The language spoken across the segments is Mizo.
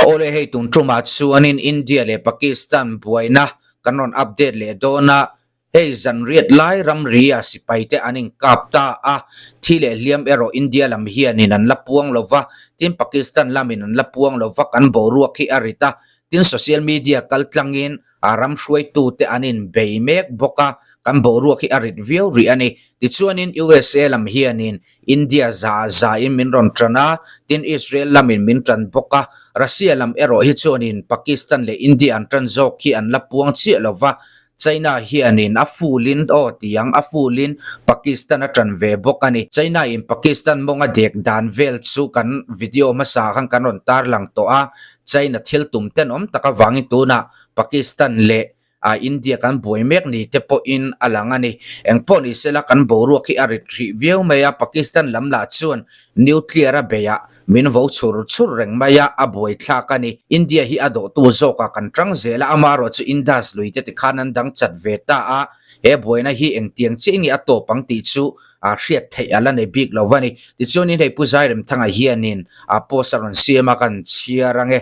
Awle hei tun tumah chuanin India leh Pakistan buaina kan rawn update leh dawn a, hei zanriat lai ramri ah sipai te an inkap ta a, thi leh hliam erawh India lam hianin an la puang lo va, tin Pakistan lamin an la puang lo va, kan boruak hi a rit a, tin social media kaltlangin A ram hruaitute an inbei mek bawk a, kan boruak hi a rit viau rih a ni. Tichuanin USA lam hianin India za zain min rawn tan a, tin Israel lamin min tan bawk a. Russia lam erawh hi chuanin Pakistan leh India an tan zawk hi an la puang chiah lo va, China hianin a full-in aw tiang a full-in Pakistan a tan ve bawk a ni. China-in Pakistan mawnga dek dan vel chu kan video hmasa khan kan rawn tarlang tawh a, China thil tum tenawm tak avangin tunah Pakistan leh India kan buai mek ni te pawhin a lang a ni. Engpawh ni sela kan boruak hi a rit hrih viau mai a, Pakistan lam lah chuan nuclear a beih ah min vo chur chur reng mai a, a buai thlak a ni. India hi a dawhtu zawkah kan tang zel a, amaherawh chu Indus lui te tikhan an dang chat ve ta a, he buaina hi engtiang chiah nge a tawp ang tih chu a hriat theih a la nei bik lo va ni. Tichuanin hei Pu Zairemthanga hianin a post a rawn siam a kan chhiar ang e.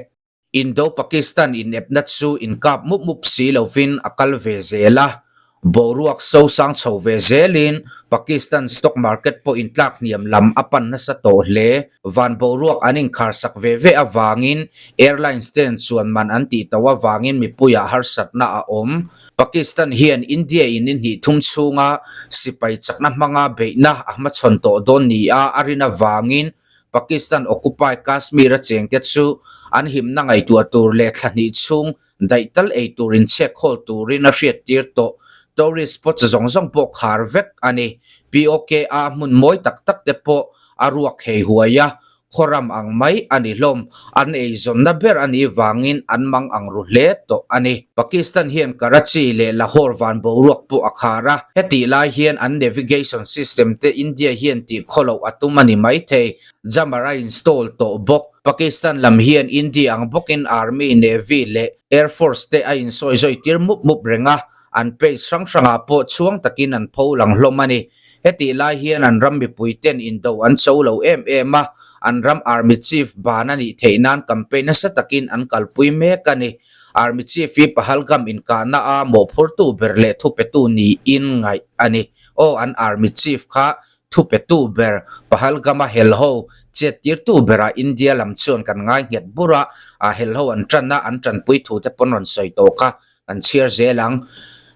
Indo-Pakistan inepna chu inkap mup mup si lovin a kal ve zel a, boruak so sang chho ve zelin Pakistan stock market pawh intlak hniam lam a pan nasa tawh hle. Van boruak an inkharsak ve ve avangin airlines ten chuan man an tih to avangin mipuiah harsatna a awm. Pakistan hian India in ni hnih thum chhunga sipai chakna hmanga beihna a hmachhawn tawh dawn nia a rin avangin Pakistan occupied Kashmir a chengte chu an himna ngaihtuah tur leh thla hnih chhung daih tal ei tur inchhek khawl turin a hriattir tawh. Tourist spots zawng zawng pawh khar vek a ni. POK a hmun mawi tak tak te pawh a ruak hei huai a, Khawram ang mai a ni hlawm. An eizawnna ber a nih vangin an mang ang ru hle tawh a ni. Pakistan hian Karachi leh Lahore van boruak pawh a khar a, hetih lai hian an navigation system te India hian tih khawloh a tum a ni maithei. Jammer a install tawh bawk. Pakistan lam hian India ang bawkin Army, Navy leh Air Force te a insawi zawi tir mup mup reng a, an page hrang hrangah pawh chhuang takin an pho lang hlawm a ni. Hetih lai hian an ram mipuiten indo an cho lo em em a, an ram Army Chief ban a nih theih nan campaign nasa takin an kalpui mek a ni. Army Chief hi Pahalgam inkahna a mawhphurtu ber leh thupetu niin ngaih a ni. Aw, an Army Chief kha thupetu ber, Pahalgam-a helho chettirtu berah India lam chuan kan ngai nghet bur a, a helho an tan a, an tanpui thute pawn rawn sawi tawh kha. Kan chhiar zel ang.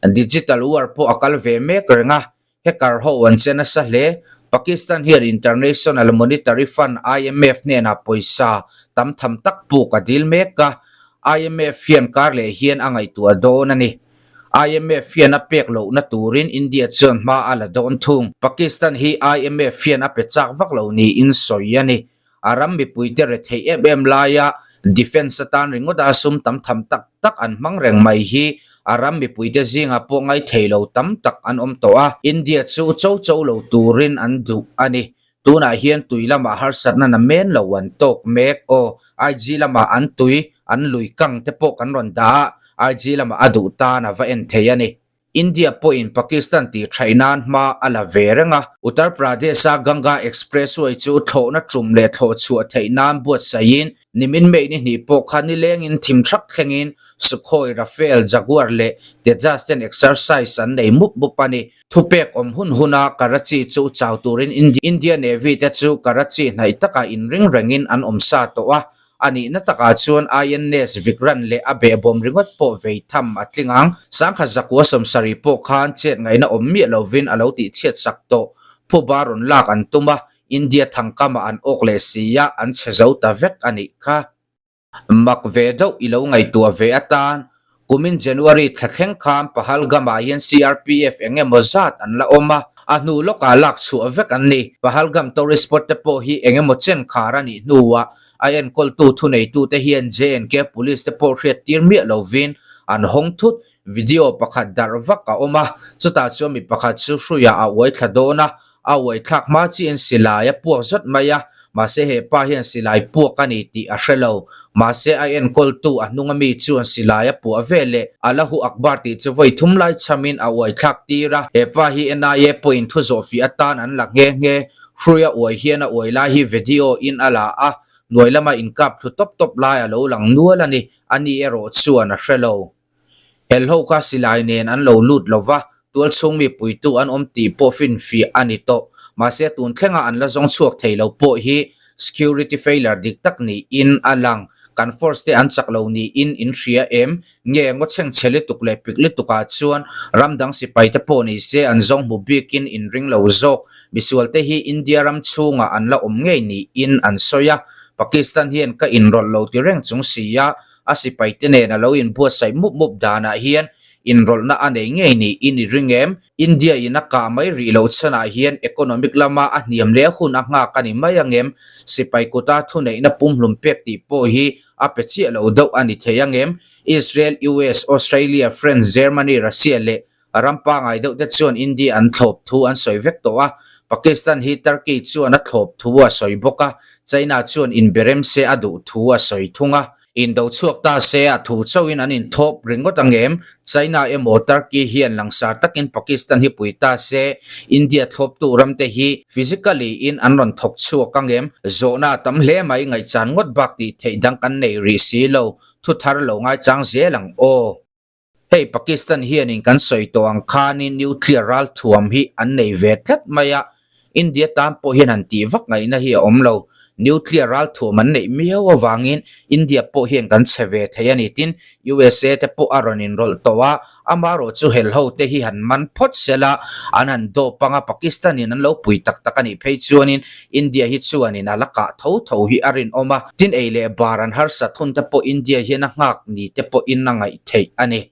Digital war pawh a kal ve mek reng a, hacker ho an che nasa hle. Pakistan hian International Monetary Fund, IMF, hnenah pawisa tam tham tak puk a dil mek a, IMF hian kar leh hian a ngaihtuah dawn a ni. IMF hian a pek lohna turin India chuan hma a la dawn thung. Pakistan hi IMF hian a pe chak vak lo niin sawi a ni. A ram mipuite retheih em em laia defence atan ringawt a sum tam tham tak tak an hmang reng mai hi a ram mipuite zingah pawh ngaithei lo tam tak an awm tawh a, India chu cho cho lo turin an duh a ni. Tunah hian tui lamah harsatna na men lo an tawk mek aw, IG lamah an tui an lui kang te pawh kan rawn dah a, IG lamah a duh tan a va en thei a ni. India pawhin Pakistan tih thaih nan hma a la ve reng a. Uttar Pradesh-a Ganga Expressway chu thlawhna tum leh thlawh chhuah theih nan buatsaihin nimin May ni hnih pawh kha nilengin thim thak thlengin Sukhoi, Rafale, Jaguar leh Tejas ten exercise an nei mup mup a ni. Thupek awm hun huna Karachi chu chau turin India Navy te chu Karachi hnaih takah inring rengin an awm sa tawh a. A nihna takah chuan INS Vikrant leh a behbawm ringawt pawh vei tham a tling ang. Sangkhat zakua sawmsarih pawh khan chet ngaihna awm miah lovin a lo tihchhiat sak tawh. Phuba rawn lak an tum a, India thangkamah an awk leh si a, an chhe zo ta vek a nih kha. Mak ve deuh i lo ngaihtuah ve atan, kumin January thla thleng khan Pahalgam-ah hian CRPF eng emaw zat an la awm a, a hnu lawkah lak chhuah vek an ni. Pahalgam tourist spot te pawh hi eng emaw chen khar a nih hnuah a enkawltu thuneitute hian JNK Police te pawh hriattir miah lovin an hawng thut. Video pakhat darh vak a awm a, chutah chuan mi pakhat chu hruiah a uai thla dawn a, A uai thlak hma chiin silai a puak zawt mai a, mahse he pa hian silai puak a ni tih a hre lo. Mahse a enkawltu a hnunga mi chuan silai a puah ve leh Allahu Akbar tih chu vawi thum lai chhamin a uai thlak tir a. He pa hi NIA pawhin thu zawhfih atan an la nghe nghe. Hruia uai hian a uai lai hi video in a la a. Hnuai lama inkap thlu tawp tawp lai a lo lang nual a ni, ani erawh chuan a hre lo. Helho kha silai nen an lo lut lo va, tual chhung mi puitu an awm tih pawh finfiah a ni tawh. Mahse tun thlenga an la zawng chhuak thei lo pawh hi security failure dik tak niin a lang. Kan force te an chak lo niin in hria em? Nge ngaw chhengchhe lutuk leh pik lutuk ah chuan ram dang sipai te pawh ni se an zawng hmu bikin in ring lo zawk. Misual te hi India ram chhungah an la awm ngei niin an sawi a. Pakistan hian ka inrawlh lo ti reng chung si a, A sipaite nen a lo inbuatsaih mup mup danah hian inrawlhna a nei ngei niin i ring em? India in a kah mai rih loh chhanah hian economic lama a hniam leh hun a nghak a ni mai ang em? Sipai kuta thuneihna pumhlum pek tih pawh hi a pe chiah lo deuh a ni thei ang em? Israel, US, Australia, France, Germany, Russia leh Ram pangai deuh te chuan India an thlawp thu an sawi vek tawh a, Pakistan hi Turkey chuan a thlawp thu a sawi bawk a, China chuan inberem se a duh thu a sawi thung a. Indo chhuak ta se a thu chauhin an inthawp ringawt ang em? China emaw Turkey hian langsar takin Pakistan hi pui ta se, India thlawptu ramte hi physically in an rawn thawk chhuak ang em? Zawhna a tam hle mai, ngaihchan ngawt bak tih theih dang kan nei rih si lo, thu thar lo ngaichang zel ang aw. Hei Pakistan hianin kan sawi tawh ang khanin nuclear ralthuam hi an nei ve tlat mai a, India tan pawh hian han tih vak ngaihna hi a awm lo. Nuclear ralthuam an neih miau avangin India pawh hian kan che ve thei a ni. Tin, USA te pawh a rawn inrawlh tawh a, amaherawh chu helho te hi han man phawt sela, an han dawp anga Pakistan-in an lo pui tak tak a nih phei chuanin India hi chuanin a la kah tho tho hi a rinawm a, tin ei leh bar an harsat hun te pawh India hian a nghak ni te pawhin a ngaih theih a ni.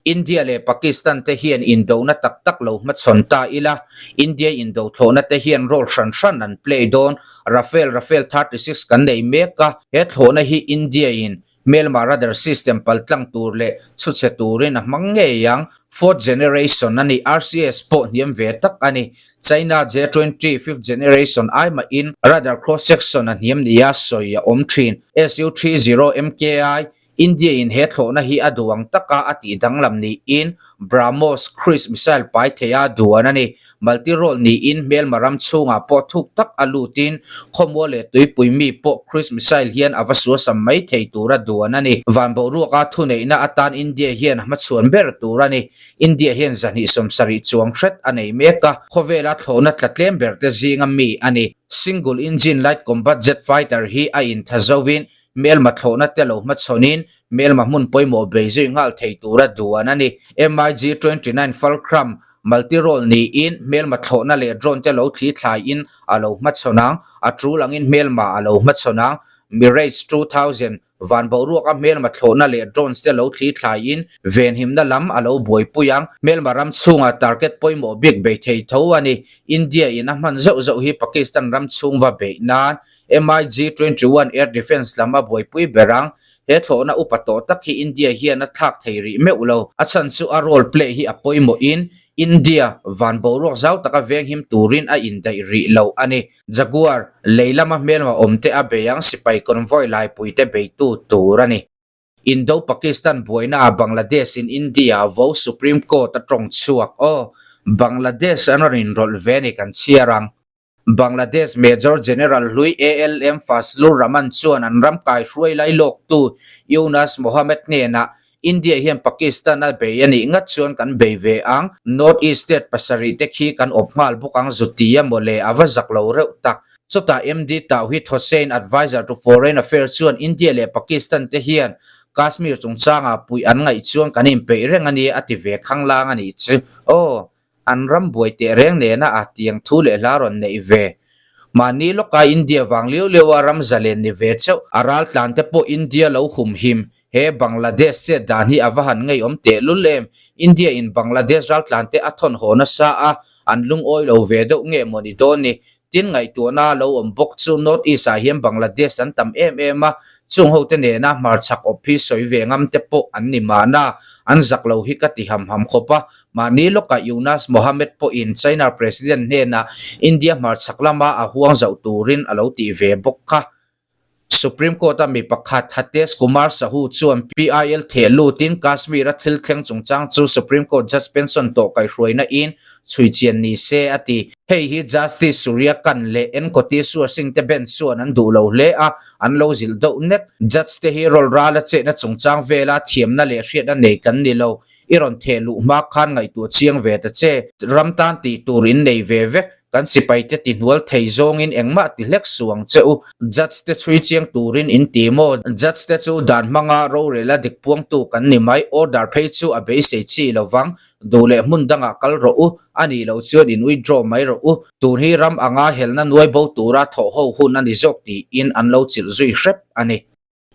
India leh Pakistan te hian indona tak tak lo hmachhawn ta ila, India indo thlawhna te hian role hran hran an play dawn. Rafale Rafale 36 kan nei mek a, he thlawhna hi India in Hmelma radar system paltlang tur leh chhuchhe turin a hmang ngei ang. Fourth generation a ni, RCS pawh hniam ve tak a ni. China J-20 fifth generation ai mahin radar cross section a hniam nia sawi a awm thin. Su-30 MKI, India in he thlawhna hi a duh ang taka a tih danglam niin BrahMos cruise missile pai theia duan a ni. Multi-role niin hmelma ram chhungah pawh thuk tak a lutin khawmual leh tuipui mi pawh cruise missile hian a va suasam mai thei tura duan a ni. Van boruaka thuneihna atan India hian a hmachhuan ber tur a ni. India hian zahnih 70 chuang hret a nei mek a, khawvela thlawhna tla tlem ber te zinga mi a ni. Single engine light combat jet fighter hi a intha zovin hmelma thlawhna te lo hmachhawnin hmelma hmun pawimawh bei zui nghal thei tura duan a ni. MiG 29 Fulcrum Multi-role niin hmelma thlawhna leh drone te lo thli thlaiin a lo hmachhawn ang, a tul angin hmelma a lo hmachhawn ang. Mirage 2000 van boruaka hmelma thlawhna leh drones te lo thli thlaiin venhimna lam a lo buaipui ang. Hmelma ram chhunga target pawimawh bik bei thei tho a ni. India in a hman zauh zauh hi Pakistan ram chhung va beih nan MiG 21 air defence lam a buaipui ber ang. He thlawhna upa tawh tak hi India hian a thlak thei rih meuh lo. A chhan chu a role play hi a pawimawhin India van boruak zau taka venghim turin a indaih rih lo a ni. Jaguar, lei lama hmelma awmte a bei ang sipai convoy laipuite beitu tur a ni. Indo-Pakistan buainaah Bangladesh in India vo Supreme Court a tawng chhuak. Aw, Bangladesh an rawn inrawlh ve a ni kan chhiar ang. Bangladesh Major General hlui ALM Fazlur Rahman chuan an ram kaihruai lailawktu Yunus Mohammed hnenah India hian Pakistan a bei a nih ngat chuan kan bei ve ang, North East state pasarih te khi kan awp nghal bawk ang zu ti a mawle a va zak lo reuh tak. Chutah MD Tauhid Hossain Adviser to Foreign Affairs chuan India leh Pakistan te hian Kashmir chungchangah puih an ngaih chuan kan inpeih reng a ni a ti ve khanglang a nih chu. Aw. An ram buai teh reng nena a tiang thu leh hla rawn neih ve. Mahni lawka India vang liau liau a ram zalen ni ve chauh. A raltlan te pawh India lo humhim. He Bangladesh chet dan hi a va han ngeiawm teh lul em. India in Bangladesh raltlan te a thawn haw nasa a, an lungawi lo ve deuh nge maw ni dawn ni. Tin ngaihtuahna lo awm bawk chu North East ah hian Bangladesh an tam em em a, chung ho te nena hmarchhak awp hi sawi ve ngam te pawh an ni mahna, an zak lo hi ka ti ham ham khawp a. Mahni lawkah Yunus Mohammed pawhin China President hnenah India hmarchhak lama a huang zauh turin a lo tih ve bawk kha. Supreme Court-a mi pakhat Hatesh Kumar Sahu chuan PIL theh lutin Kashmir-a thil thleng chungchang chu Supreme Court Judge pension tawh kaihhruaina in chhui chian ni se a ti. Hei hi Justice Surya Kant leh N Koteswar Singh te bench chuan an duh lo hle a, an lo zilh deuh nek. Judge te hi roll rala chetna chungchang vela thiamna leh hriatna nei kan ni lo. I rawn theh luh hma khan ngaihtuah chiang ve ta che. Ram tan tih tur in nei ve vek. Kan sipai te ti hnual thei zawngin engmah ti hlek suh ang che u. Judge te chhui chiang turin in ti maw? Judge te chu dan hmanga rorela dik puangtu kan ni mai. Order phei chu a beisei chi lo vang. Duh leh hmun dangah kal rawh u. A nih loh chuan in withdraw mai rawh u. Tun hi ram anga helna nuai bo tura thawh ho hun a ni zawk tiin an lo chilh zui hrep a ni.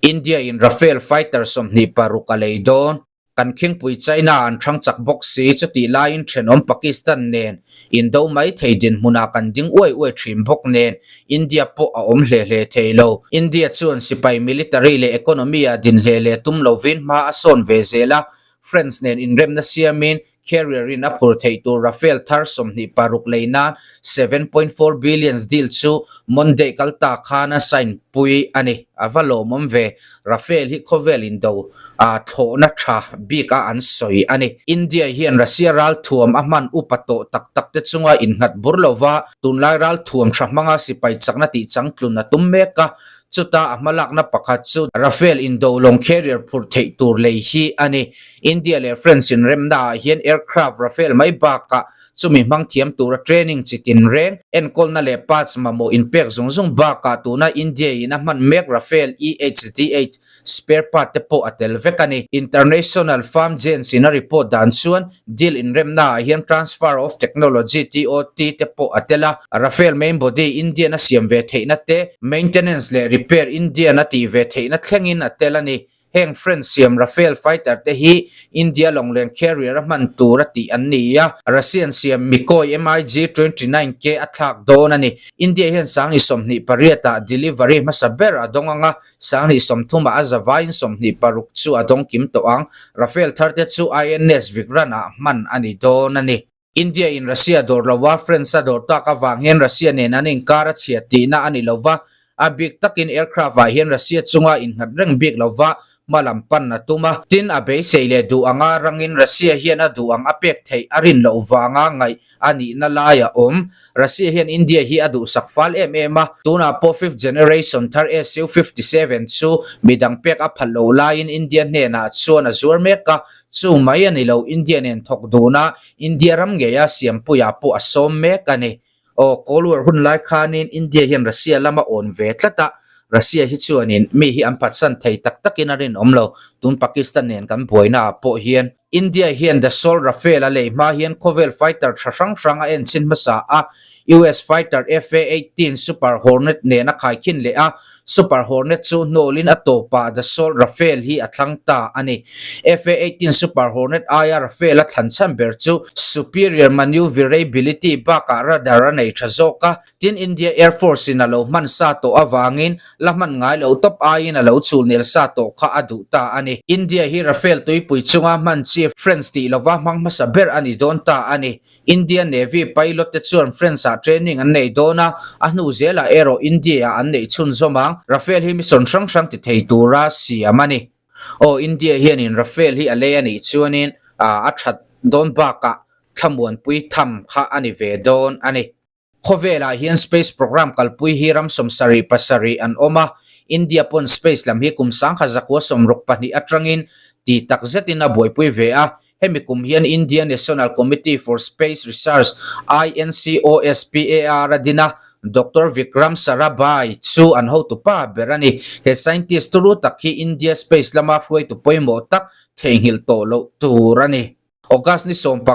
India in Rafale fighter 26 a lei dawn. Kan khingpui China an hrang chak bawk si, chutih laiin thenawm Pakistan nen indo mai thei dinhmunah kan ding uai uai thin bawk nen India pawh a awm hle hle thei lo. India chuan sipai military leh economy ah din hle hle tum lovin hma a sawn ve zel a, France nen inremna siamin Carrier in a phur theih tur Rafale thar 26 lei nan 7.4 billions deal chu Monday kal ta khan a sign pui a ni. A va lawmawm ve. Rafale hi khawvel indo a thlawhna tha bik a an sawi a ni. India hian Russia ralthuam a hman upa tawh tak tak te chunga innghat bur lova tunlai ralthuam tha hmanga sipai chakna tih changtlun a tum mek a. Chuta a hmalakna pakhat chu Rafale indo lawng carrier phur theih tur lei hi a ni. India leh France inremna ah hian aircraft Rafale mai bakah chumi hmang thiam tura training chi tin reng, enkawlna leh parts mamawh inpek zung zung bakah tuna India in a hman mek Rafale EHDH spare part te pawh a tel vek a ni. International firm Janes in a report dan chuan deal inremna ah hian transfer of technology, TOT, te pawh a tel a, Rafale main body Indian a siam ve theihna te, maintenance leh repair Indian a tih ve theihna thlengin a tel a ni. Heng French siam Rafale fighter te hi India lawngleng carrier a hman tur a tih an ni a, Russian siam Mikoy MiG 29K a thlak dawn a ni. India hian 28 ah delivery hmasa ber a dawng ang a, 23 ah a zavaiin 26 chu a dawng kim tawh ang. Rafale thar te chu INS Vikrant ah hman a ni dawn a ni. India in Russia dawr lova France a dawr tak avang hian Russia nen an inkar a chhiat tihna a ni lova, a bik takin aircraft ah hian Russia chunga innghat reng bik lova hma lam pan a tum a. Tin, a beisei leh duh anga rangin Russia hian a duh ang a pek theih a rin loh vanga ngaih a nihna lai a awm. Russia hian India hi a duhsak fal em em a, tunah pawh fifth generation thar Su-57 chu midang pek a phal loh laiin India hnenah chuan a zuar mek a, chu mai a ni lo, India nen thawk dun a, India ram ngeia siampuiah pawh a sawm mek a ni. Aw, Cold War hun lai khanin India hian Russia lama awn ve tlat a, Russia hi chuanin mi hi an phatsan thei tak takin a rinawm lo, tun Pakistan nen kan buainaah pawh hian. India hian Dassault Rafale a lei hma hian khawvel fighter tha hrang hrang a enchhin hmasa a, US fighter FA-18 Super Hornet nen a khaikhin leh a, Super Hornet chu hnawlin a tawpah Dassault Rafale hi a thlang ta a ni. FA-18 Super Hornet aia Rafale a thlan chhan ber chu superior maneuverability bakah radar a nei tha zawk a, tin India Air Force in a lo hman sa tawh avangin la hman ngai loh tawp aiin a lo chul nel sa tawh kha a duh ta a ni. India hi Rafale tuipui chunga hman chi French tih lova hmang hmasa ber a ni dawn ta a ni. India Navy pilot te chuan France ah training an nei dawn a, a hnu zelah erawh India ah an neih chhunzawm ang. Rafale hi mission hrang hrang ti thei tura siam a ni. Aw India hianin Rafale hi a lei a nih chuanin a that dawn bakah thlamuanpui tham kha a ni ve dawn a ni. Khawvelah hian space program kalpui hi ram 77 an awm a, India pawn space lam hi kum 1962 atangin ti tak zetin a buaipui ve a, Hemi kum hian India National Committee for Space Research, INCOSPAR, a din a, Doctor Vikram Sarabhai chu an hotu pa ber a ni. He scientist turu tak hi India space lama hruaitu pawimawh tak theihnghilh tawh loh tur a ni. August ni 15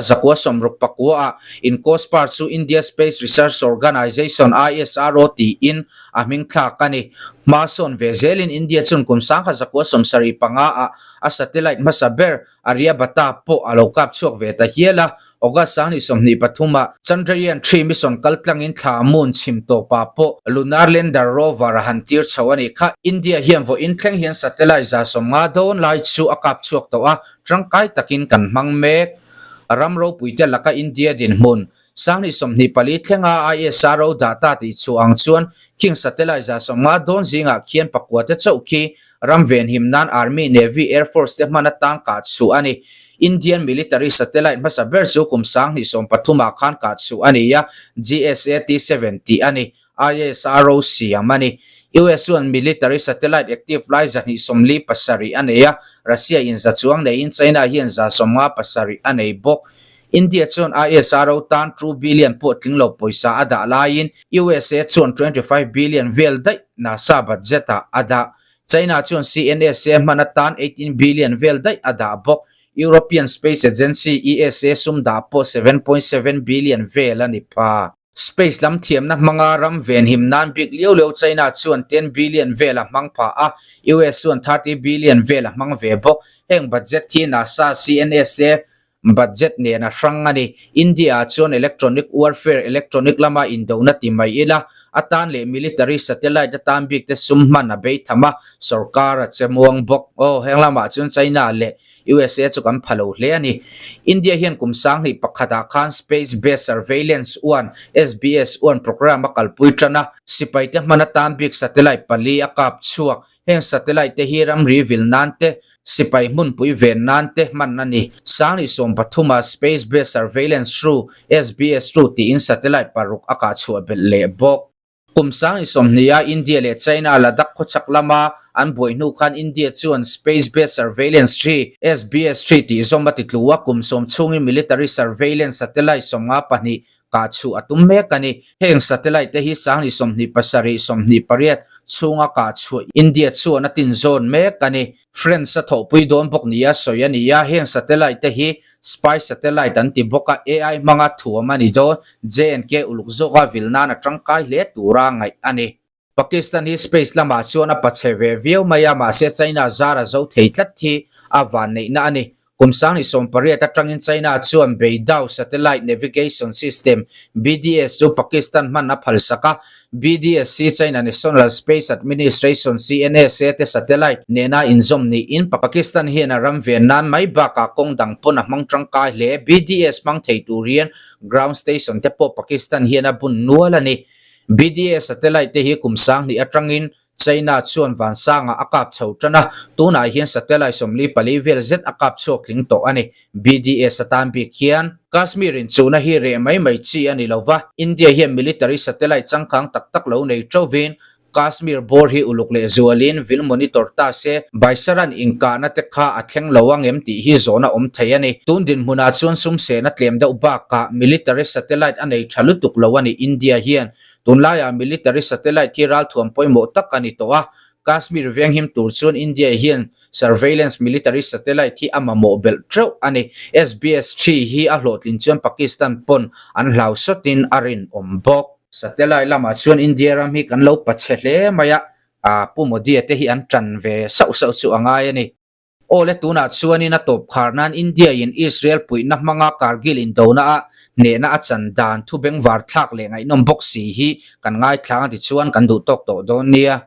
1969 ah INCOSPAR chu India Space Research Organisation, ISRO, tiin a hming thlak a ni. Hma sawn ve zelin India chun kum 1975 ah A satellite hmasa ber Aryabhata pawh a lo kap chhuak ve ta hial a, August 23 ah Chandrayaan 3 mission kal tlangin thla moon chhim tawpah pawh Lunar Lander Rover a han tir chho a nih kha. India hian vawiin thleng hian satellite 150 dawn lai chu a kap chhuak tawh a, tangkai takin kan hmang mek. Ram ropuite laka India dinhmun. 24 thlenga ISRO data tih chhuah ang chuan khing satellite 150 dawn zingah khian pakua te chauh khi ram venhim nan Army, Navy, Air Force te hman atan kah chhuah a ni. Indian military satellite hmasa ber chu kum 2013 ah khan kah chhuah a ni a, GSAT-7 tih a ni. ISRO siam a ni. US chuan military satellite active lai 247 a nei a, Russia in za chuang neiin China hian 57 a nei bawk. India chuan ISRO tan 2 billion pawh tling lo pawisa a dah laiin USA chuan 25 billion vel daih NASA budget ah a dah. China chuan CNSA hman atan 18 billion vel daih a dah bawk. European Space Agency, ESA, sum dah pawh 7.7 billion vel a ni pha. Space lam thiamna hmanga ram venhim nan bik liau liau China chuan 10 billion vel a hmang pha a, US chuan 30 billion vel a hmang ve bawk. Heng budget hi NASA, CNSA budget nen a hrang a ni. India ah chuan electronic warfare, electronic lama indona ti mai ila, atan leh military satellite atan bik te sum hman a bei tham a, sorkar a che muang bawk. Aw, heng lamah chuan China leh USA chu kan pha lo hle a ni. India hian kum 2001 ah khan Space Based Surveillance 1, SBS 1, program a kalpui tan a, sipai te hman atan bik satellite pali a kap chhuak. Heng satellite te hi ramri vil nan te, sipai hmunpui ven nan te hman a ni. 2013 ah Space Based Surveillance 2, SBS 2, tiin satellite paruk a kah chhuah belh leh bawk. Kum 2020 a India leh China Ladakh khawchhak lama an buai hnu khan India chuan Space Based Surveillance 3, SBS 3, tih zawm a ti tlu a, kum 10 chhungin military surveillance satellite 52 kah chhuah a tum mek a ni. Heng satellite te hi 2027, 28 chhunga kah chhuah India chuan a tin zawn mek a ni. France a thawhpui dawn bawk nia sawi a ni a, heng satellite te hi spy satellite an ti bawk a, AI hmanga thuam a ni dawn. J&K uluk zawka vil nan a tangkai hle tura ngaih a ni. Pakistan hi space lamah chuan a pachhe ve viau mai a, mahse China zar a zo thei tlat hi a vanneihna a ni. Kum 2018 atangin China chuan Beidou Satellite Navigation System, BDS, chu Pakistan hman a phalsak a, BDS hi China National Space Administration, CNSA, te satellite nena inzawm niin Pakistan hian a ram ven nan mai bakah kawng dang pawn a hmang tangkai hle. BDS hmang thei tur hian ground station te pawh Pakistan hian a bun nual a ni. BDS satellite te hi kum 2000 atangin China chuan vansangah a kap chho tan a, tunah hian satellite 44 vel zet a kap chhuak tling tawh a ni. BDS atan bik hian Kashmir inchuhna hi reh mai mai chi a ni lo va, India hian military satellite changkang tak tak lo nei ṭovin Kashmir bawr hi uluk leh zualin vil monitor ta se, Baisaran inkahna te kha a thleng lo ang em tih hi zawhna awm thei a ni. Tun dinhmunah chuan sumsehna tlem deuh bakah military satellite a nei tha lutuk lo a ni India hian. Tunlaiah military satellite hi ralthuam pawimawh tak a ni tawh a, Kashmir venghim tur chuan India hian surveillance military satellite hi a mamawh belh teuh a ni. SBS 3 hi a hlawhtlin chuan Pakistan pawn an hlau sawtin a rinawm bawk. Satellite lamah chuan India ram hi kan lo pachhe hle mai a, Pu Modi-a te hi an tan ve sauh sauh chu a ngai a ni. Aw le tunah chuanin a tawp khar nan India in Israel puihna hmanga Kargil indona ah hnehna a chan dan thu bengvar thlak leh ngaihnawm bawk si hi kan ngaithlang a tichuan kan duh tawk tawh dawn nia.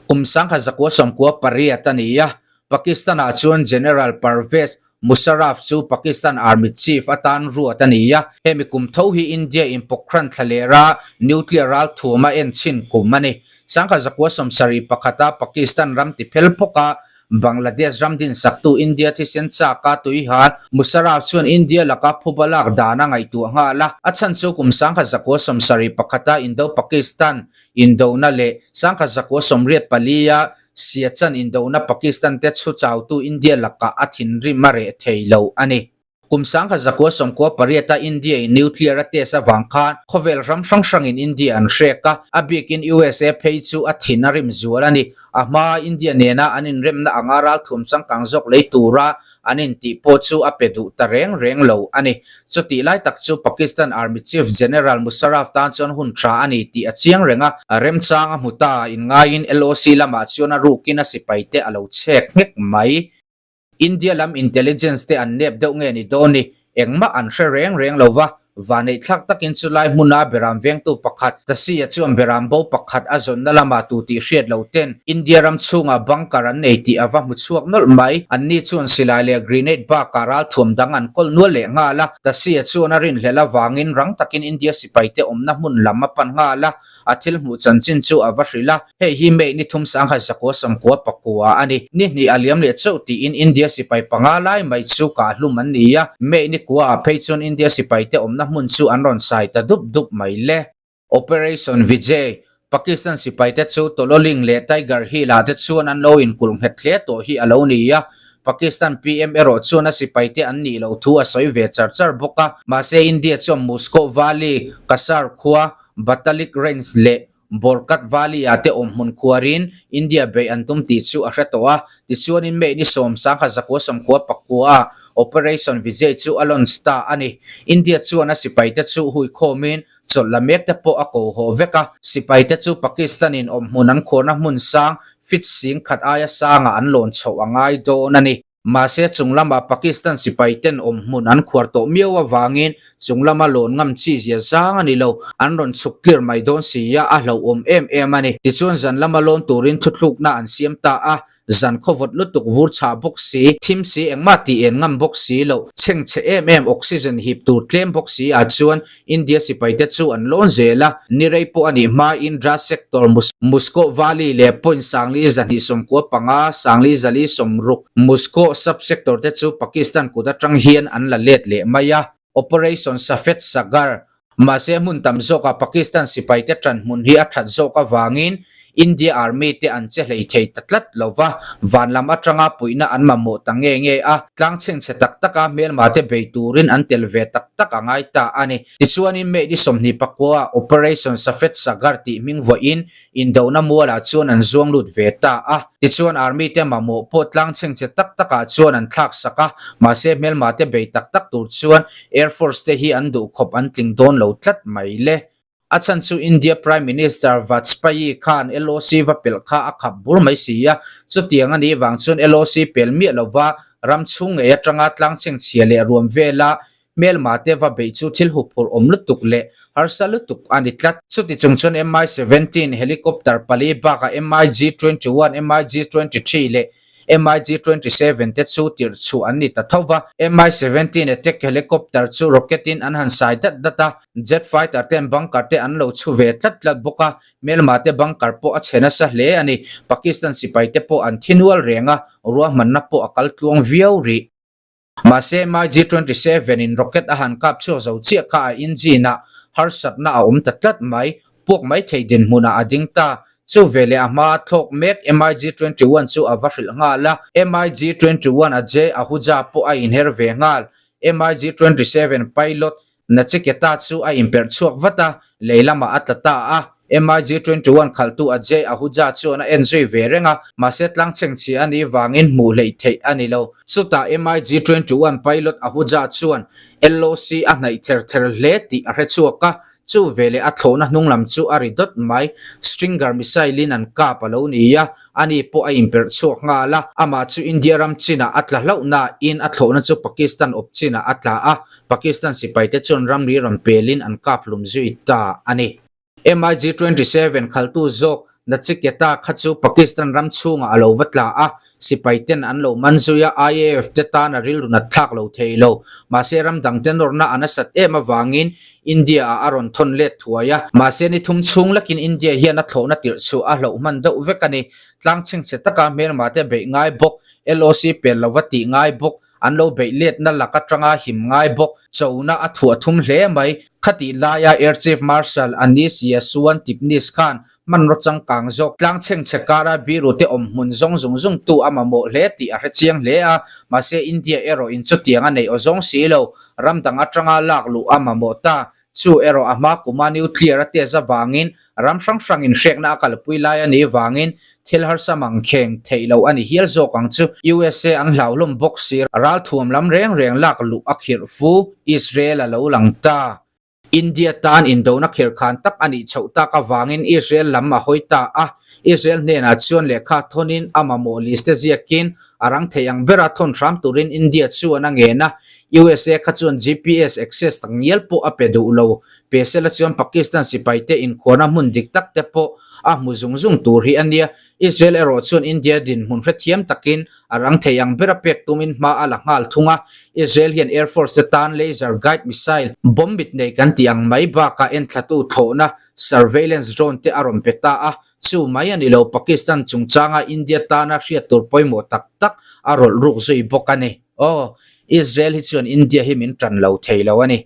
Kum 1998 a ni a, Pakistan ah chuan General Pervez Musharraf chu Pakistan Army Chief atan ruat a ni a, hemi kum tho hi India in Pokhran thlalera nuclear ralthuam a en chhin kum a ni. 1971 a Pakistan ram ti phel phawk a Bangladesh ram dinsaktu India thisen chaka tuihan Musharraf chuan India laka phuba lak dan a ngaihtuah nghal a, a chhan chu kum 1971 a Indo-Pakistan indona leh 1984 a Siachen indona Pakistan te chhu chautu India lakah a thinrim a reh thei lo a ni. Kum 1998 a India in nuclear a test avang khan khawvel ram hrang hrangin India an hrek a, a bikin USA phei chu a thin a rim zual a ni. A hmaa India nena an inremna anga ralthuam changkang zawk lei tura an intih pawh chu a pe duh ta reng reng lo a ni. Chutih lai tak chu Pakistan Army Chief General Musharraf tan chuan hun tha a ni tih a chiang reng a, remchang a hmu ta inngaiin LOC lamah chuan a rukin a sipaite a lo chhek nghek mai. India lam intelligence te an nep deuh nge ni dawn ni, engmah an hre reng reng lo va, Vanneih thlak takin chulai hmuna beram vengtu pakhat, Tasi-a chuan beram bo pakhat a zawnna lamah tu tih hriat lo ten India ram chhungah bunker an nei tih a va hmu chhuak nawlh mai. Anni chuan silai leh grenade bakah ralthuam dang an kawl nual leh nghal a. Tasi-a chuan a rinhlelh avangin rang takin India sipaite awmna hmun lam a pan nghal a. A thil hmuh chanchin chu a va hrilh a, hei hi May ni thum sangha zakua sawmkua pakua a ni. Ni hnih a liam leh chauh tiin India sipai panga lai mai chu kah hlum an ni a, May ni kua ah phei chuan India sipaite awmna hmun chu an rawn sai ta dup dup mai le. Operation Vijay, Pakistan sipaite chu Tololing leh Tiger Hill ah te chuan an lo inkulh nghet hle tawh hi a lo ni a, Pakistan PM erawh chuan a sipaite an nih loh thu a sawi ve char char bawk a, mahse India chuan Muskoh Valley, Kasar khua, Batalik Range leh Borkat Valley-ah te awm hmun khuarin India beih an tum tih chu a hre tawh a. Tichuanin May ni 10 zakua sawmkua pakua-ah Operation Vijay chu a launch ta a ni. India chuan a sipaite chu hui khawmin chawlh la mek te pawh a ko haw vek a. Sipaite chu Pakistan-in awm hmun an khuarna hmun sang feet sing khat aia sangah an lawn chhoh a ngai dawn a ni. Mahse, chung lama Pakistan sipaiten awm hmun an khuar tawh miau avangin chung lama lawn ngam chi zia zang a ni lo. An rawn chhuk tlir mai dawn si a, a hlauhawm em em a ni. Tichuan zan lama lawn turin thuthlukna an siam ta a, zan khawvawt lutuk vur chhah bawk si, thim si engmah tih en ngam bawk si loh, chhengchhe em em oxygen hip tur tlem bawk si ah chuan India sipaite chu an lawn zel a, ni rei pawh a nih hmain Dras Sector Muskoh Valley leh point 4 295, 4 460 Muskoh Sub-Sector te chu Pakistan kut atang hian an la let leh mai a. Operation Safed Sagar, Mahse hmun tam zawkah Pakistan sipaite tan hmun hi a that zawk avangin India Army te an che hlei thei ta tlat lo va, van lam atanga puihna an mamawh ta nge nge a, tlang chhengchhe tak taka hmelma te bei turin an tel ve tak tak a ngai ta a ni. Tichuanin May ni 24 ah Operation Safed Sagar tih hming vawiin indona mualah chuan an zuang lut ve ta a. Tichuan Army te mamawh pawh tlang chhengchhe tak takah chuan an thlak sak a, mahse hmelma te bei tak tak tur chuan Air Force te hi an duhkhawp an tling dawn lo tlat mai le. A chhan chu India Prime Minister Vajpayee khan LOC va pelh kha a khap bur mai si a, chutiang a nih vang chuan LOC pel miah lova ram chhung ngei atanga tlang chhengchhia leh ruam vela hmelma te va beih chu thil huphurh awm lutuk leh harsa lutuk a ni tlat. Chuti chung chuan Mi-17 helicopter pali bakah MiG-21, MiG-23 leh MiG-27 te chu tirh chhuah an ni ta tho va. Mi-17 attack helicopter chu rocket in an han sai dat dat a, jet fighter ten bunker te an lo chhu ve tlat tlat bawk a, hmelma te bunker pawh a chhe nasa hle a ni. Pakistan sipai te pawh an thi nual reng a, ruahmanna pawh a kal tluang viau rih. Mahse, MiG-27 in rocket a han kap chhuak zo chiah kha a engine ah harsatna a awm ta tlat mai, puak mai thei dinhmunah a ding ta. Chu veleh a hma thlawk mek MiG-21 chu a va hrilh nghal a, MiG-21 Ajay Ahuja pawh a inher ve nghal. MiG-27 pilot Nachiketa chu a inperh chhuak vat a, lei lamah a tla ta a. MiG-21 khalhtu Ajay Ahuja chuan a en zui ve reng a, mahse tlang chhengchhia a nih vangin hmuh hleih theih a ni lo. Chutah MiG-21 pilot Ahuja chuan LOC a hnaih ther ther hle tih a hre chhuak a, chu veleh a thlawhna hnung lam chu a ri dawt mai. Stinger missile-in an kap a lo ni a, Ani pawh a inperh chhuak nghal a, amah chu India ram chinah a tla hlauh nain a thlawhna chu Pakistan awp chinah a tla a, Pakistan sipaite chuan ramri rawn pelin an kap hlum zui ta a ni. MiG-27 khaltu zawk Nachiketa kha chu Pakistan ram chhungah a lo va tla a, sipaiten an lo man zui a, IAF te tan a rilru nat thlak lo thei lo. Mahse ram dangte nawrna a nasat em avangin India-ah a rawn thawn let thuai a, mahse ni thum chhung lekin India hian a thlawhna tirh chhuah a hlauh hman deuh vek a ni. Tlang chhengchhe taka hmelma te beih ngai bawk, LOC pel lova tih ngai bawk, an lo beih letna lak atanga him ngai bawk, chona a thuah thum hle mai. Khatih laia Air Chief Marshal Anis Yaswan Tipnis khan hmanraw changkang zawk tlang chhengchhe kara biru te awm hmun zawng zung zung tu a mamawh hle tih a hre chiang hle a, mahse India erawh in chutiang a neih aw zawng si lo, ram dang atanga lak luh a mamawh ta. Chu erawh a hma kuma nuclear a test avangin ram hrang hrang in hrekna a kalpui lai a nih vangin thil harsa mang kheng theih loh a ni hial zawk ang chu. USA an hlauhlawm bawk si, ralthuam lam reng reng lak luh a khirh fu, Israel a lo lang ta. India tan indona khirkhan tak a nih chhoh tak avangin Israel lam a hawi ta a, Israel hnenah chuan lehkha thawnin a mamawh list te ziakin a rang thei ang bera thawn hram turin India chuan a ngen a, USA kha chuan GPS access tak ngial pawh a pe duh lo. Pe sela chuan Pakistan sipaite inkhuarna hmun dik tak te pawh a hmu zung zung tur hi a nia. Israel erawh chuan India dinhmun hrethiam takin a rang thei ang bera pek tumin hma a la nghal thung a. Israel hian Air Force te tan laser guide missile, bomb mit nei kan tih ang mai bakah enthlatu thlawhna, surveillance drone te a rawn pe ta a. Chu mai a ni lo, Pakistan chungchanga India tana hriat tur pawimawh tak tak a rawlh ruk zui bawk a ni. Aw, Israel hi chuan India hi min tan lo thei lo a ni.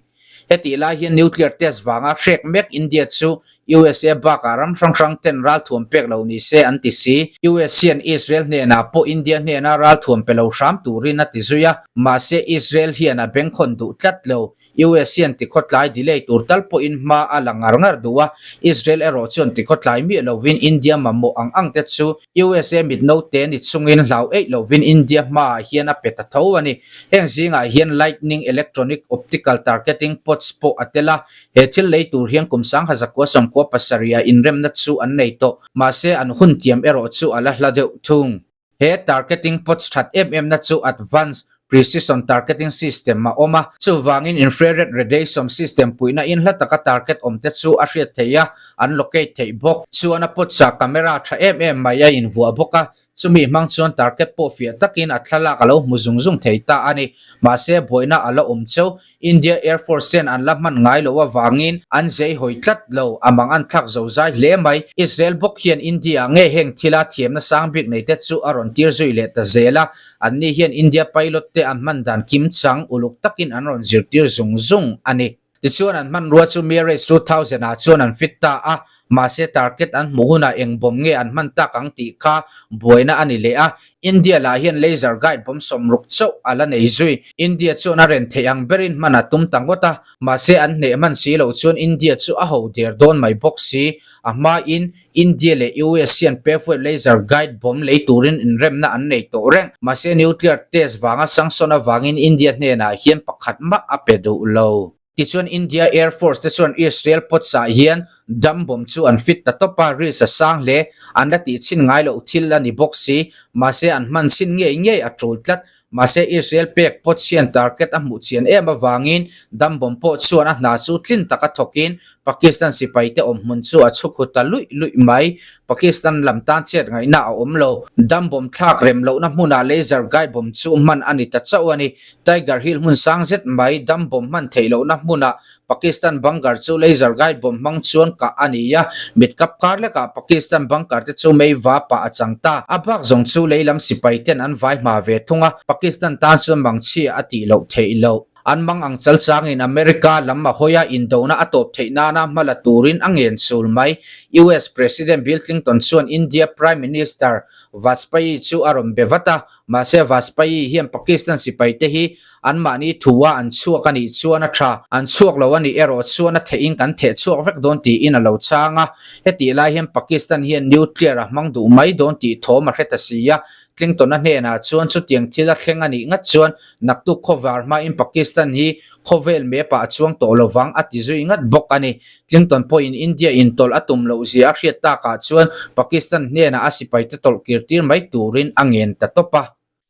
Hetih lai hian nuclear test vanga hrek mek India chu USA bakah ram hrang hrang ten ralthuam pek lo ni se an ti si. US hian Israel hnenah pawh India hnena ralthuam pe lo hram turin a ti zui a, mahse Israel hian a bengkhawn duh tlat lo. US hian tikhawtlai delay tur tal pawhin hma a la ngar ngar duh a, Israel erawh chuan tikhawtlai miah lovin India mamawh ang ang te chu USA mit note ni chungin hlau eih lovin India hmaah hian a pe ta tho a ni. Heng zingah hian Lightning Electronic Optical Targeting Pods pawh a tel a, he thil lei tur hian kum 1927 ah inremna chu an nei tawh. Mahse an hun tiam erawh chu a la hla deuh thung. He targeting pods that em emna chu Advanced Precision Targeting System a awm a, chuvangin Infrared Radiation System puihna in hla taka target awm te chu a hriat theih a, an locate theih bawk. Chuan a pawtsa camera tha em em mai a invuah bawk a, chumi hmang chuan target pawh fiah takin a thlalak a lo hmu zung zung thei ta a ni. Mahse, buaina a la awm cheu. India Air Force ten an la hman ngai loh avangin an zei hawi tlat lo, a mang an thlak zo zai hle mai. Israel bawk hian India nge heng thila thiamna sang bik nei te chu a rawn tir zui leh ta zel a, anni hian India pilot te an hman dan kim chang uluk takin an rawn zirtir zung zung a ni. Tichuan an hmanrua chu Mirage 2000 ah chuan an fit ta a, Mahse target an hmuh hunah eng bomb nge an hman tak ang tih kha buaina a ni leh a, India lah hian laser guide bomb 60 chauh a la nei zui. India chuan a ren theih ang berin hman a tum ta ngawt a, mahse an hneh hman si loh chuan India chu a ho der dawn mai bawk si. A hmain India leh US hian Pavewave laser guide bomb lei turin inremna an nei tawh reng. Mahse nuclear test vanga sanction avangin India hnenah hian pakhat mah a pe duh lo. Tichuan India Air Force te chuan Israel pawtsah hian dam bomb chu an fit ta tawp a, risk a sang hle, an la tih chhin ngai loh thil a ni bawk si, mahse an hman chhin ngei ngei a tul tlat. Mahse Israel pek pawts hian target a hmuh chian em avangin dam bomb pawh chuan a hna chu tlin taka thawkin Pakistan sipaite awmhmun chu a chhu khu ta luih luih mai. Pakistan lam tan chet ngaihna a awm lo. Dam bomb thlak rem lohna hmunah laser guide bomb chu hman a ni ta chauh a ni. Tiger Hill hmun sang zet mai dam bomb hman theih lohna hmunah Pakistan bunker chu laser guide bomb hmang chuan kah a ni a, mit kap kar lekah Pakistan bunker te chu mei va pah a chang ta. A bak zawng chu lei lam sipai ten an vai hma ve thung a, Pakistan tan chuan mangchhia a tih loh theih loh. An mang ang chal changin America lam a hawi a, indona a tawp theih nana hma la turin a ngen sul mai. US President Bill Clinton chuan India Prime Minister Vajpayee chu a rawn be vat a, Mahse Vajpayee hian Pakistan sipaite hi anmahni thua an chhuak a nih chuan a tha, an chhuak lo a nih erawh chuan a theihin kan theh chhuak vek dawn tiin a lo chhang a. Hetih lai hian Pakistan hian nuclear a hmang duh mai dawn tih thawm a hre ta si a. Clinton-a hnenah chuan chutiang thil a thleng a nih ngat chuan naktuk khawvar hmain Pakistan hi khawvel map-ah a chuang tawh lovang a ti zui ngat bawk a ni. Clinton pawhin India intawlh a tum loh zia a hriat takah chuan Pakistan hnenah a sipaite tawlh kir tir mai turin a ngen ta tawp a.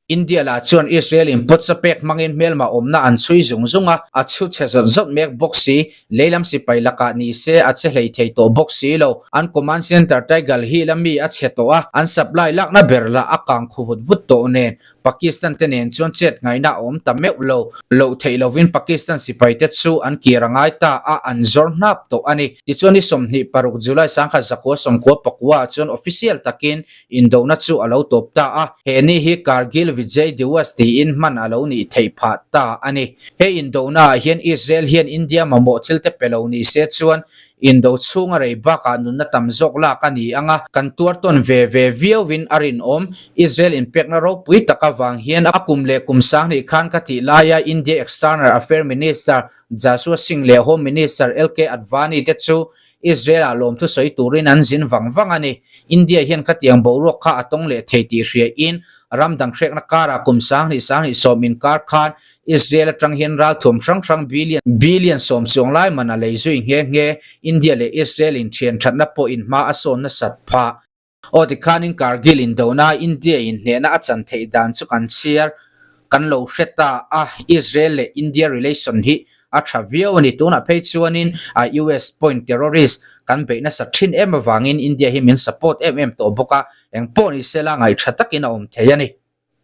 India lah chuan Israel in pawtsa pek hmangin hmelma awmna an chhui zung zung a, a chhu chhe zawt zawt mek bawk si. Leilam sipai lakah ni se a che hlei thei tawh bawk si lo. An command center Tiger Hill a mi a chhe tawh a, an supply lakna ber lah a kang khu vut vut tawh nen. Pakistan te nen chuan chet ngaihna a awm ta meuh lo. Loh theih lovin Pakistan sipaite chu an kir a ngai ta a, an zawr hnap tawh a ni. Tichuan ni 26 July 1994 ah chuan official takin indona chu a lo tawp ta a, he ni hi Kargil Vijay Diwas tiin hman a lo nih theih phah ta a ni. He indona ah hian Israel hian India mamawh thil te pe lo ni se chuan Indo chhunga rei bakah nunna tam zawk lak a ni ang a, kan tuar tawn ve ve viauin a rinawm. Israel inpekna ropui tak avang hian a kum leh kum 2000 khan ka tih laia India External Affair Minister Jaswant Singh leh Home Minister LK Advani te chu Israel-ah lawmthu sawi turin an zin vang vang a ni. India hian khatiang boruak kha a tawng leh thei tih hriain. Ram dang hrekna karah kum 2000 20 sawm inkar khan Israel atang hian ralthuam hrang hrang billion billion sawm chuang lai man a lei zui nghe nghe. India leh Israel in thian thatna pawh in hma a sawn nasat phah. Aw tikhanin Kargil indona India in hnehna a chan theih dan chu kan chhiar kan lo hre ta a, Israel leh India relation hi a tha viau a ni. Tunah phei chuanin US point terrorist kan beih nasa thin em avangin India hi min support em em tawh bawk a, engpawh ni sela ngaihtha takin a awm thei a ni.